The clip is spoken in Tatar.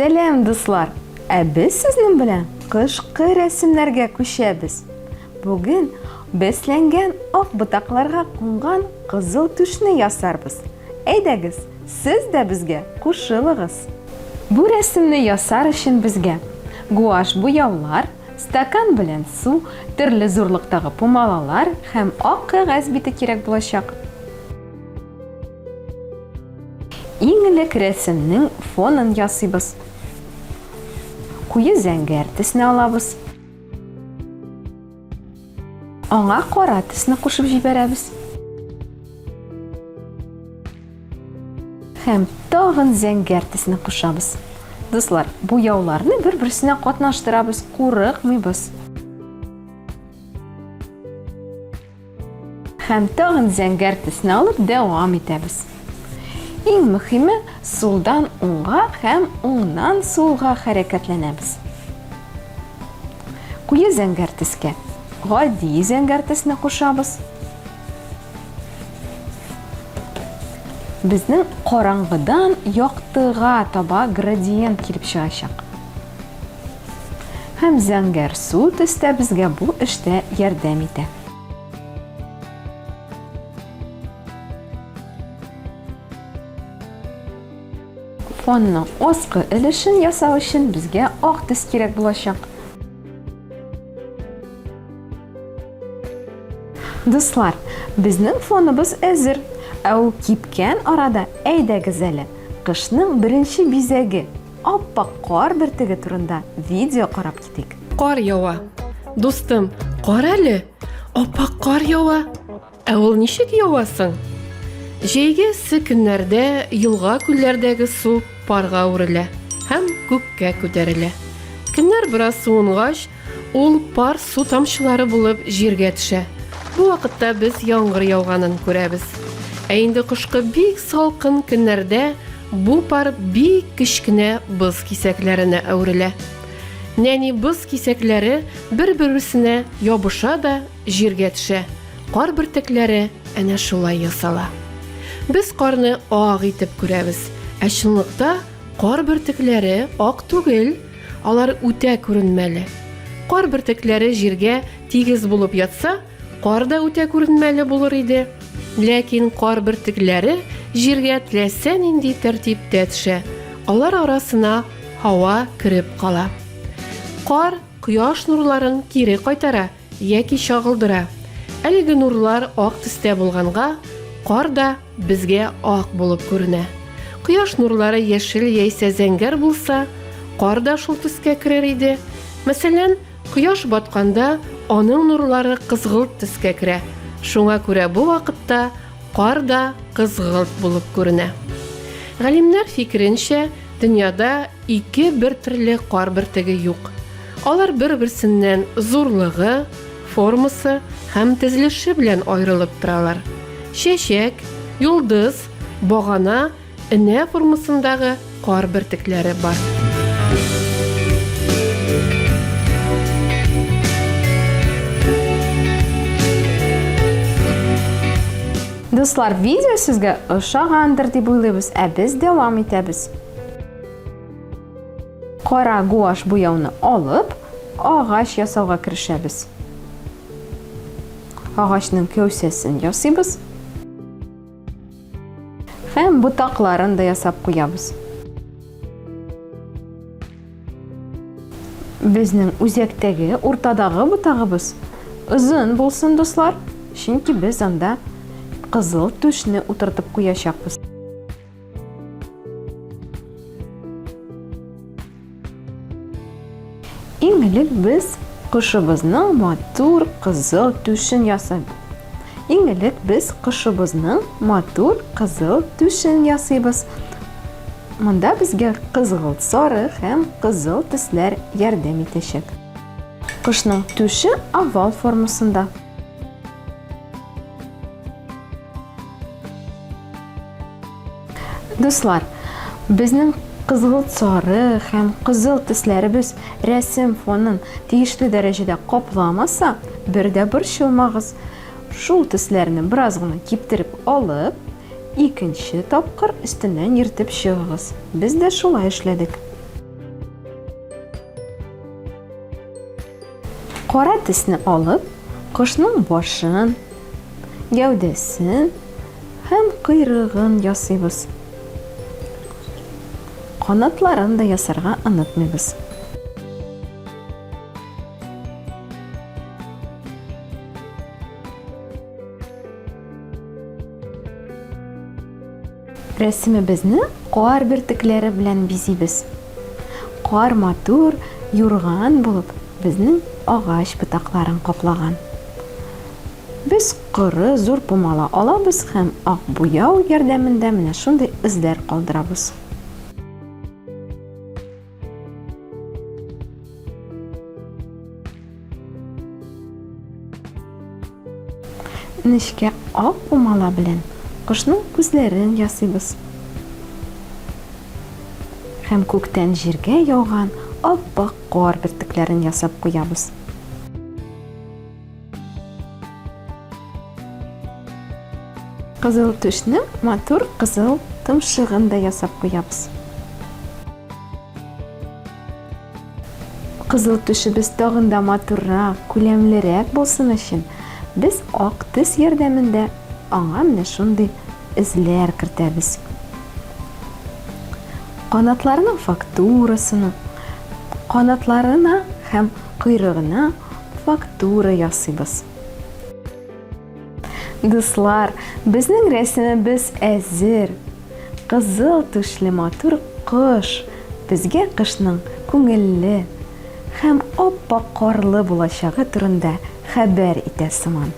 Сәлам, дуслар! Ә без сезнең белән кышкы рәсемнәргә күчәбез. Бүген бәсләнгән ак ботакларга кунган кызыл түшне ясарбыз. Әйдәгез, сез дә безгә кушылыгыз. Бу рәсемне ясар өчен безгә гуашь буяулар, стакан белән су, төрле зурлыктагы пумалалар һәм ак кәгазь бите кирәк булачак. Иң элек рәсемнең фонын ясыйбыз. Куе зәңгәр төсне алабыз. Аңа кара төсне кушып җибәрәбез. Һәм тагын зәңгәр төсне кушабыз. Дуслар, буяуларны бер-берсенә катнаштырабыз, курыкмыйбыз. Һәм тагын зәңгәр төсне алып дәвам итәбез. Иң мөхиме, сулдан уңга һәм уңнан сулга хәрәкәтләнәбез. Куе зәңгәр төскә гади зәңгәр төсне кушабыз. Безнең караңгыдан яктыга таба градиент килеп чыгачак. Һәм зәңгәр су төс тә безгә бу эштә ярдәм итә. Фонның аскы өлешен ясау өчен безгә ак төс кирәк булачак. Дуслар, безнең фоныбыз әзер. Ә ул кипкән арада әйдәгез әле, кышның беренче бизәге, Ап-ак кар бөртеге турында видео карап китик. Кар ява. Дустым, кара әле, ап-ак кар ява. Ә ул ничек ява соң? Җәйге эссе көннәрдә елга-күлләрдәге су парга үрелә һәм күккә күтәрелә. Көннәр бераз суынгач, Ул пар су тамчылары булып җиргә төшә. Бу вакытта без яңгыр яуганын күрәбез. Ә инде кышкы бик салкын көннәрдә бу пар бик кечкенә боз кисәкләренә әверелә. Нәни боз кисәкләре бер-берсенә ябыша да җиргә төшә. Кар бөртекләре әнә шулай ясала. Без карны ак итеп күрәбез, ә чынлыкта кар бөртекләре ак түгел. Алар үтә күренмәле. Кар бөртекләре җиргә тигез булып ятса, кар да үтә күренмәле булыр иде. Ләкин кар бөртекләре җиргә теләсә нинди тәртиптә төшә, алар арасына һава кереп кала. Кар кояш нурларын кире кайтара яки чагылдыра. Әлеге нурлар ак төстә булганга, кар да безгә ак булып күренә. Кояш нурлары яшел яисә зәңгәр булса, кар да шул төскә керер иде. Мәсәлән, кояш батканда аның нурлары кызгылт төскә керә. Шуңа күрә бу вакытта кар да кызгылт булып күренә. Галимнәр фикеренчә, дөньяда ике бертөрле кар бөртеге юк. Алар бер-берсеннән зурлыгы, формасы һәм тезелеше белән аерылып торалар. Чәчәк, йолдыз, багана, энә формасындагы кар бөртекләре бар. Дуслар, видео сезгә ошагандыр дип уйлыйбыз, ә без дәвам итәбез. Кара гуашь буяуны алып, агач ясауга керешәбез. Агачның кәүсәсен ясыйбыз. Һәм ботакларын да ясап куябыз. Безнең үзәктәге, уртадагы ботагыбыз озын булсын, дуслар, чөнки без анда кызыл түшне утыртып куячакбыз. Иң элек без кошыбызның матур кызыл түшен ясыйбыз. Иң элек без кошыбызның матур кызыл түшен ясыйбыз. Монда безгә кызгылт сары һәм кызыл төсләр ярдәм итәчәк. Кошның түше овал формасында. Дуслар, безнең кызгылт сары һәм кызыл төсләребез рәсем фонын тиешле дәрәҗәдә капламаса, бер дә борчылмагыз. Шул төсләрне бераз гына киптереп алып, икенче тапкыр өстеннән йөртеп чыгыгыз. Без дә шулай эшләдек. Кара төсне алып, кошның башын, гәүдәсен һәм койрыгын ясыйбыз. Канатларын да ясарга онытмыйбыз. Рәсемебезне кар бөртекләре белән бизибез. Кар матур юрган булып безнең агач ботакларын каплаган. Без коры зур пумала алабыз һәм ак буяу ярдәмендә менә шундый эзләр калдырабыз. Нечкә ак пумала белән кошның күзләрен ясыйбыз. Һәм күктән җиргә яуган ап-ак кар бөртекләрен ясап куябыз. Кызыл түшнең матур кызыл томшыгын да ясап куябыз. Кызыл түшебез тагын да матуррак, күләмлерәк булсын өчен, без ак төс ярдәмендә аңа менә шундый эзләр кертәбез. Канатларының фактурасына, канатларына һәм койрыгына фактура ясыйбыз. Дуслар, безнең рәсемебез әзер. Кызыл түшле матур кош безгә кышның күңелле һәм ап-ак карлы булачагы турында хәбәр итә сыман.